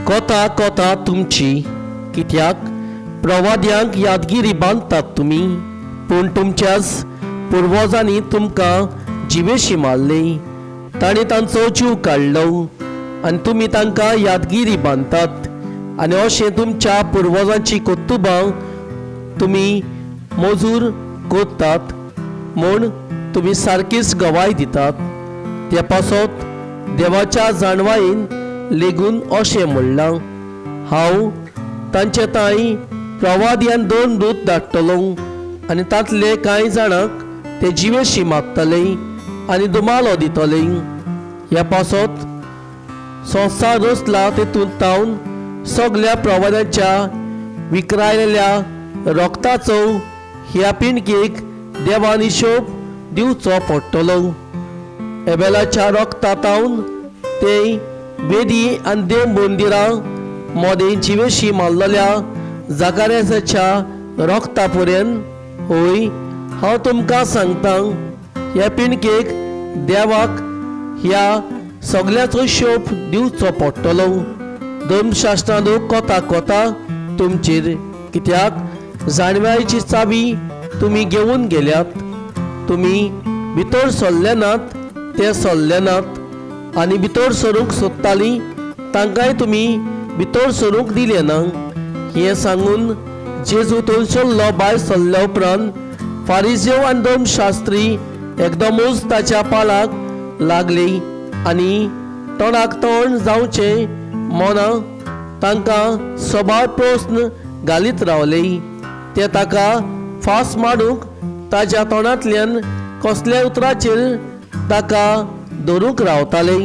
कोता कोता तुमची, कित्याक प्रवाद्यांक यादगिरी बांदतात तुमी, पूण तुमच्याच पुर्वजांनी तुमकां जिवेशी मारली. तांणी तांचो जीव काडलो आनी तुमी तांकां यादगिरी बांदतात आनी अशें तुमच्या पुर्वजांची कर्तुबां तुमी मजूर करतात म्हूण तुमी सारकीच गवाय दितात. ते पासत देवाच्या जाणवायेन लेगून अशें म्हणलां, हांव तांचे तांय प्रवाद्यान दोन दूत धाडटलो आनी तांतले कांय जाणांक ते जिवेशी मागतले आनी दुमालो दितले. ह्या पासत संवसार रचला तेतूंत तावन सगल्या प्रवाद्यांच्या विकरायलेल्या रोगताचो ह्या पिंडकेक देवान हिशोब दिवचो पडटलो. एबेलाच्या रोगता तावन ते वेदी आनी देव मंदिरां मोदें जिवेशी मारलेल्या जाकाऱ्याच्या रोगता पर्यंत. हय, हांव तुमकां सांगता, ह्या पिंडकेक देवाक ह्या सगल्याचो हिशोब दिवचो पडटलो. धर्मशास्त्रांत कोता कोता तुमचेर, कित्याक जाणवायेची चावी तुमी घेवन गेल्यात. तुमी भितर सरले नात ते सरले नात आनी भितर सरूंक सोदतालीं तांकांय तुमी भितर सरूंक दिलें ना. हें सांगून जेजू थंयसरलो भायर सरल्या उपरांत फारिजेव आनी धर्मशास्त्री एकदमूच ताच्या पालाक लागली आनी तोंडाक तोंड जावचें मना तांकां सबार प्रस्न घालीत रावले. ते ताका फास मारूंक ताज्या तोंडांतल्यान कसल्या उतराचेर ताका धरूंक रावताले.